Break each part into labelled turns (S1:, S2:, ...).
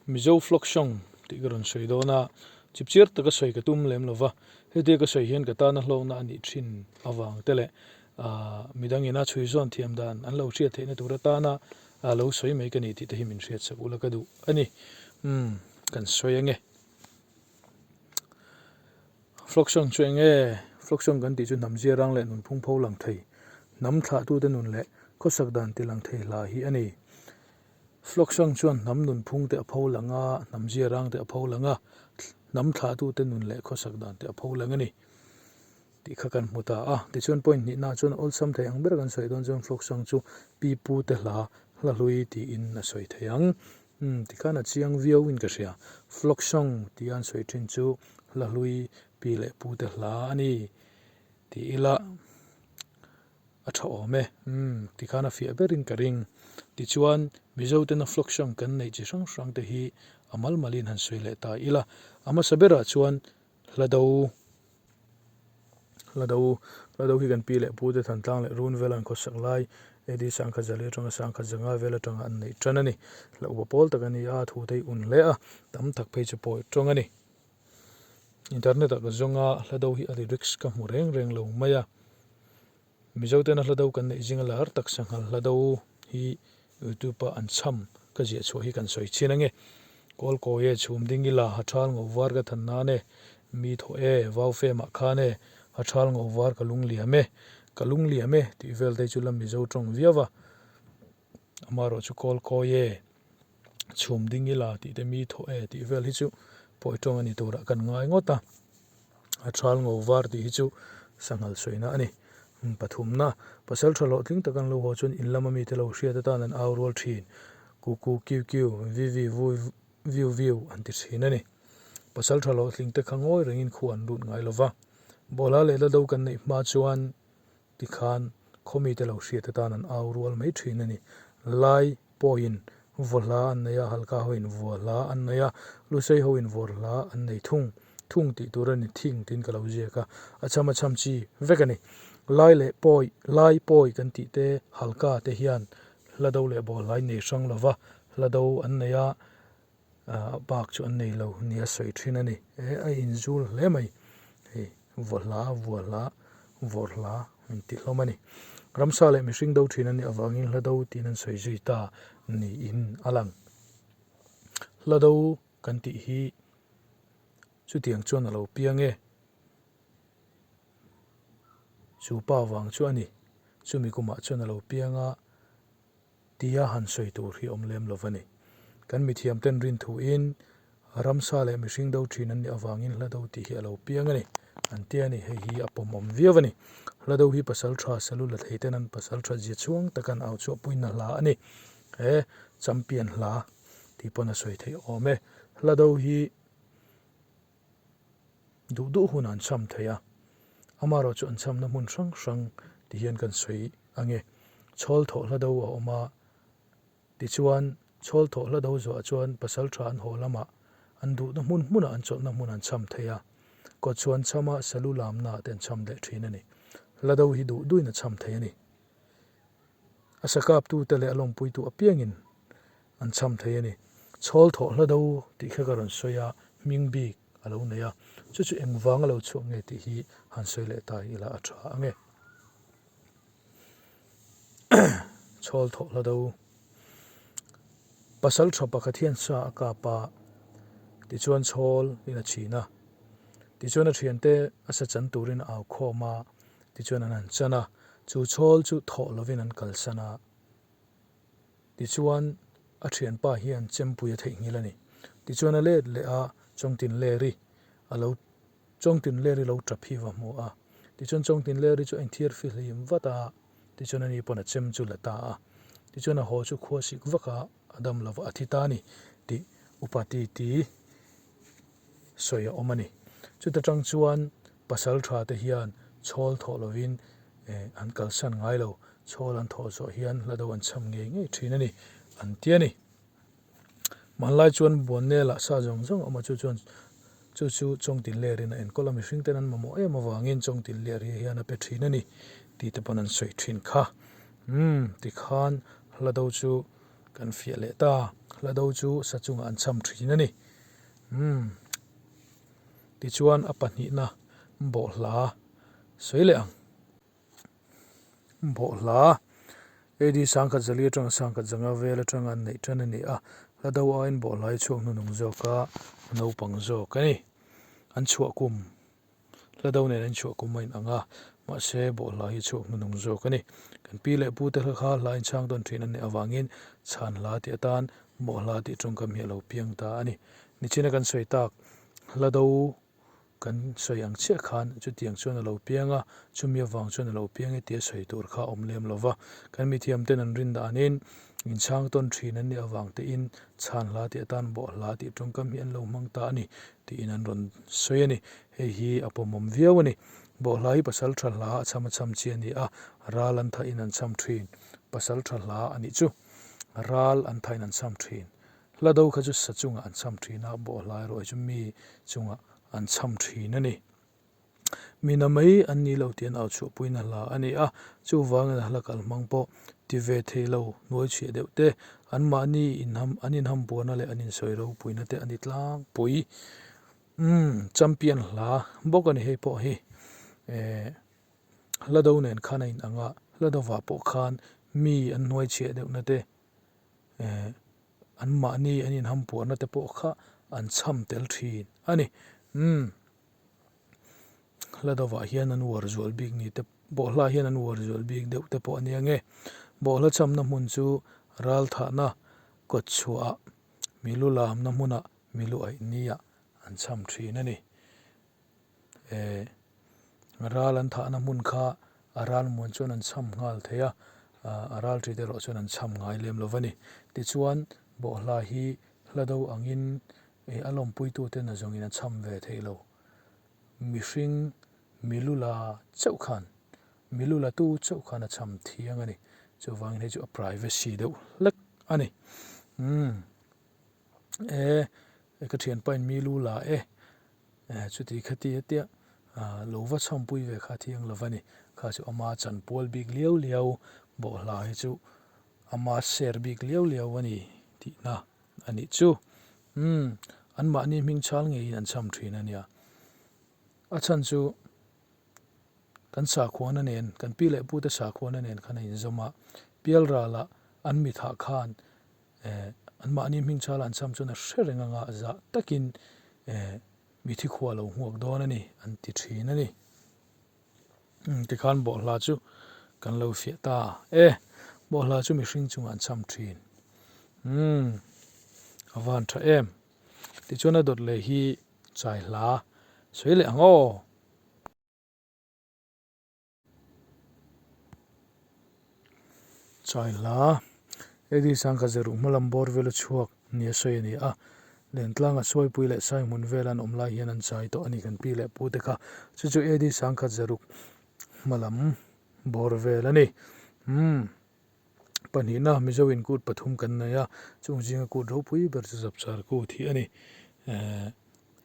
S1: Mizo Folk Song tih ka rawn sawi dawn a, chipchiar taka sawi ka tum lem lo va, hetia ka sawi hian ka tana hlawkna a nih thin avang te leh midang ina chhui zawn thiam dan an lo hriat theihna tur atana lo sawi mai ka ni tih te hi min hriat sak ula ka duh a ni. Umm, kan sawi ange. Folk Song chu eng nge? Folk Song kan tih chu hnam ziarang leh nunphung pho lang thei, hnam thlahtute nun leh khawsak dan ti lang thei hla hi a ni. Folk Song chuan hnam nunphung te a pho lang a, hnam ziarang te a pho lang a, hnam thlahtute nun leh khawsak dan te a pho lang a ni tih kha kan hmu ta a. Tichuan point hnihna chuan awlsam thei ang ber kan sawi dawn chuan Folk Song chu pi pu te hla hla hlui tiin a sawi thei ang. Umm tikhan a chiang viau in ka hria. Folk Song tia an sawi thin chu hla hlui pi leh pu te hla a ni tih ila. A tha awm e. Umm, tikhan a fiah berin ka ring. Tichuan, Mizo tena folk song kan neih chi hrang hrang te hi a mal malin han sawi leh ta ila. A hmasa berah chuan hla do, hla do, hla do hi kan pi leh pu te Thantlang leh Run vel an khawsak lai AD sangkhat zali atanga sangkhat zanga vel atanga an neih tan a ni. Hla upa pawl tak a ni a, thu te hi un hle a, tam tak phei chu pawi tawng a ni. Internet ah ka zawng a, hla do hi a lyrics ka hmu reng reng lo mai a. Mizo tena hla do kan neih zinga lar tak sanghal hla do hi YouTube a an chham ka ziah chhuah hi kan sawi chhin ange. Kawl kawi e, chhum ding ila, ha thal ngo var ka than nan e, mi thaw e, vau fem ah khan e, ha thal ngo var ka lung liam e, ka lung liam e tih vel te chu la Mizo tawng viau a. Amaherawh chu kawl kawi e, chhum ding ila tih te mi thaw e tih vel hi chu pawi tawng a ni turah kan ngai ngawt a, a thal ngo var tih hi chu sanghal sawina a ni. Pathumna, pasal tha hlawhtling tak an lo haw chuan in lama mite lo hriat atan an au rual thin, kuku kiu kiu, vi vi vui viu viu an ti thin a ni. Pasal tha hlawhtling te kha ngawi rengin khu an lut ngai lova, bawlha leh la do kan neih hma chuan Tikhan khaw mite lo hriat atan an au rual mai thin a ni. Lai pawhin vaw hla an nei a, Halka hoin vua hla an nei a, Lusei hoin vawr hla an nei thung. Thung tih tur a ni, thing tiin ka lo ziak a, a chham a chham chi vek a ni. Lai leh pawi, Lai pawi kan tih te Halka te hian hla do leh bawl hla in nei hrang lo va, hla do an nei a, A bak chu an nei lo nia sawi thin a ni. E a inzul hle mai. Hei vaw hla, vua hla, vawrh hla min ti hlawm a ni. Ramsa leh mihring do thin a nih avangin hla do tiin an sawi zui ta niin a lang. Hla do kan tih hi chutiang chuan a lo piang e. Chu pa vang chu a ni. Chumi kumah chuan a lo piang a. Tia han sawi tur hi awm lem lo va ni. Kan mithiam ten rin thuin ramsa leh mihring do thin an nih avangin hla do tih hi a lo piang a ni. An ti a ni, hei hi a pawmawm viau a ni. Hla do hi pasal tha salu la thei ten an pasal tha zia chhuang taka an au chhuah puina hla a ni. He champion hla tih pawn a sawi theih awm e. Hla do hi duh duh hun an cham thei a, amaherawh chu an chamna hmun hrang hrang ti hian kan sawi ange. Chhawl thawh hla do a awm a, tichuan chhawl thawh hla do zuah chuan pasal tha an haw lamah an duhna hmun hmunah an chawlhna hmun an cham thei a, kawtchhuan chama salu lamna te an cham leh thin a ni. Hla do hi duh duhin a cham thei a ni. A sakaptute leh a lawmpuitu apiangin an cham thei a ni. Chhawl thawh hla do tih kha ka rawn sawi a, hming bik a lo nei a, chu chu engvang a lo chhuak nge tih hi han sawi leh ta ila a tha ang e. Chhawl thawh hla do Pasal tha pakhat hian sa a kap a, tichuan chhawl in a chhin a, tichuan a thiante a sa chan turin a au khawm a, tichuan an han chan a, chu chhawl chu thawh lovin an kalsan a. Tichuan, a thianpa hian chempui a theihnghilh a ni. Tichuan a let leh a, Chawngtinleri a lo Chawngtinleri lo tap hi va hmu a. Tichuan Chawngtinleri chu a inthiar fihlim vat a, tichuan ani pawn a chem chu la ta a. Tichuan a haw chu khua sik vak a, a dam lova a thi ta a ni tih upa titi sawi a awm a ni. Chuta tang chuan pasal tha te hian chhawl thawh lovin an kalsan ngai lo. Chhawl an thawh zawh hian hla do an chham ngei ngei thin a ni, an ti a ni. Hmanlai chuan Buannel-ah sa zawng zawng a awm a, chu chuan chu chu Chawngtinlerin a enkawl a, mihring ten an mamawh em avangin Chawngtinler hi hian a pe thin a ni tih te pawn an sawi thin kha. Umm, tikhan hla do chu kan fiah leh ta. Hla do chu sa chungah an cham thin a ni. Umm. Tichuan a pahnihna bawhhla sawi leh ang. Bawhhla AD sangkhat zali atanga sangkhat zanga vel atanga an neih tan a ni a, hla do aiin bawhhla hi chhuak hnunung zawka naupang zawk a ni. An chhuah kum hla do nen an chhuah kum a inang a, mahse bawhhla hi chhuak hnunung zawk a ni. Kan pi leh pute hla kha hla inchhang tawn thin an nih avangin chhan hla tih atan bawhhla tih tawngkam hi a lo piang ta a ni. Nichina kan sawi tak hla do Kan sawi ang chiah khan chutiang chuan a lo piang a, chumi avang chuan a lo piang e tia sawi tur kha a awm lem lo va. Kan mithiamten an rin danin inchhang tawn thin an nih avang tein chhan hla tih atan bawh hla tih tawngkam hi an lo hmang ta a ni tiin an rawn sawi a ni. Hei hi a pawmawm viau a ni. Bawhhla hi pasal tha hla a chham a chham chi a ni a, ral an thahin an chham thin. Pasal tha hla a nih chu ral an thahin an chham thin. Hla do kha chu sa chungah an chham thin a, bawhhla erawh hi chu mi chungah an chham thin a ni. Mi na mai an ni lo tih an au chhuahpuina hla a ni a, chuvangin a hla kal hmang pawh ti ve thei lo hnuai chhiah deuh te, anmahni inham an inham buana leh an insawi ropuina te a ni tlangpui. Umm, champion hla bawk a ni hei pawh hi. Eh, hla do nen khan a inang a, hla dovah pawh khan mi an hnuai chhiah deuhna te, eh an mahni an inham puarna te pawh kha an chham tel thin a ni. Umm hla dovah hian an uar zual bik ni te bawhhla hian an uar zual bik deuh te pawh a nia nge. Bawhhla chhamna hmun chu ral thahna kawt chhuahah milu lamna hmunah milu aih niah an chham thin a ni. Eh ral an thahna hmun kha a ral muan chuan an chham nghal thei a, a ral ṭi te erawh chuan an chham ngai lem lo va ni. Tichuan bawhhla hi hla do angin eh a lawmpuitute na zawngin a chham ve thei lo. Mihring milula chauh khan, milula tu chauh khan a chham thiang a ni. Chuvangin hei chu a privacy deuh hlek a ni. Umm eh ka ṭhianpain milu la e. Eh chuti khati hetia lo va chhampui ve kha thiang lo va ni. Kha chu ama chanpual bik liau liau bawhhla hi chu ama share bik liau liau a ni tihna a nih chu. Umm anmahni hming chhal ngeiin an chham thin a nia. A chhan chu kan sakhuana nen kan pi leh pute sakhuana nen khan a inzawm a, pialralah an mithah khan Eh, anmahni hming chhala an cham chuan a hre reng anga zah takin eh, mithi khua lo hmuak dawn a ni, an ti thin a ni. Umm, tikhan bawhhla chu kan lo fiah ta. Eh, bawhhla chu mihring chungah an cham thin. Umm, a van tha em. Tichuan a dawt leh hi chai hla sawi leh ang aw. Chai hla AD sangkhat zeruk hma lam bawr vela chhuak nia sawi a ni a, Lentlanga Suaipui leh Saihmun vela an awm lai hian an chai tawh a ni kan pi leh pu te kha. Chu chu AD sangkhat zeruk hma lam bawr vel a ni. Umm pahnihna Mizo in kut pathum kan nei a, chung zinga kut ropui ber chu Zapchar kut hi a ni. Ehh.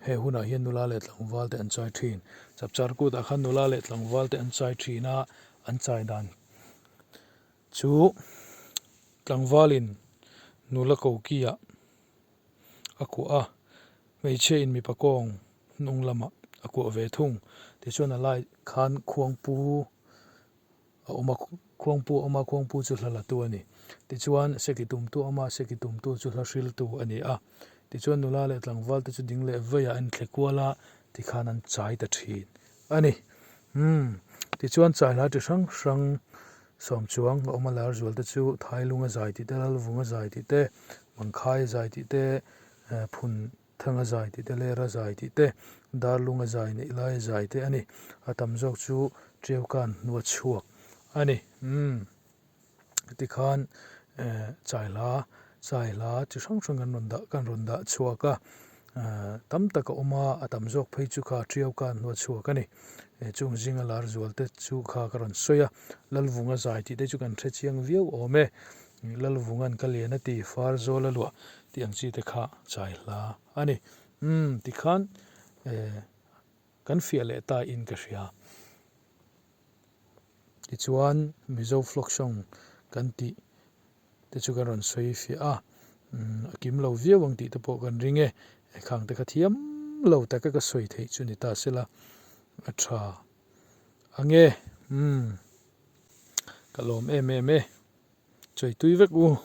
S1: He hunah hian nula leh tlangval te an chai thin. Chapchar kutah khan nula leh tlangval te an chai thin a, an chai dan chu tlangvalin nula kokiah a kuah a, hmeichhia in mipa kawng hnung lamah a kuah ve thung. Tichuan a lai khan khuangpu a awm a, khuangpu a awm a, khuangpu chu hla latu a ni. Tichuan, seki tumtu a awm a, seki tumtu chu hla hriltu a ni a. Tichuan, nula leh tlangval te chu ding leh veiah an thle kual a, tikhan an chai ta thin a ni. Umm, tichuan chai hla chi hrang hrang sawm chuang a awm a, lar zual te chu Thailunga zai tih te, Lalvunga zai tih te, Mangkhaia zai tih te, Phun Thanga zai tih te, Lera zai tih te, Darlunga zai neih laia zai te a ni. A tam zawk chu Tiaukan hnua chhuak a ni. Umm tikhan eh chai hla chai hla chi hrang hrang kan rawn dah kan rawn dah chhuak a, eh tam tak a awm a, a tam zawk phei chu kha Tiaukan hnua chhuak a ni. Eh chung zinga lar zual te chu kha ka rawn sawi a, Lalvunga zai tih te chu kan hre chiang viau awm e. Lalvunga'n ka lian a ti, far zawl a luah tih ang chi te kha chai hla a ni. Umm tikhan eh kan fiah leh ta in ka hria. Tichuan Mizo folk song kan tih te chu kan rawn sawi fiah a. A kim lo viau ang tih te pawh kan ring e. Khang te kha thiam lo taka ka sawi theih chu ni ta sela a tha ang e. Umm. Ka lawm em em e. Chawi tui vek u.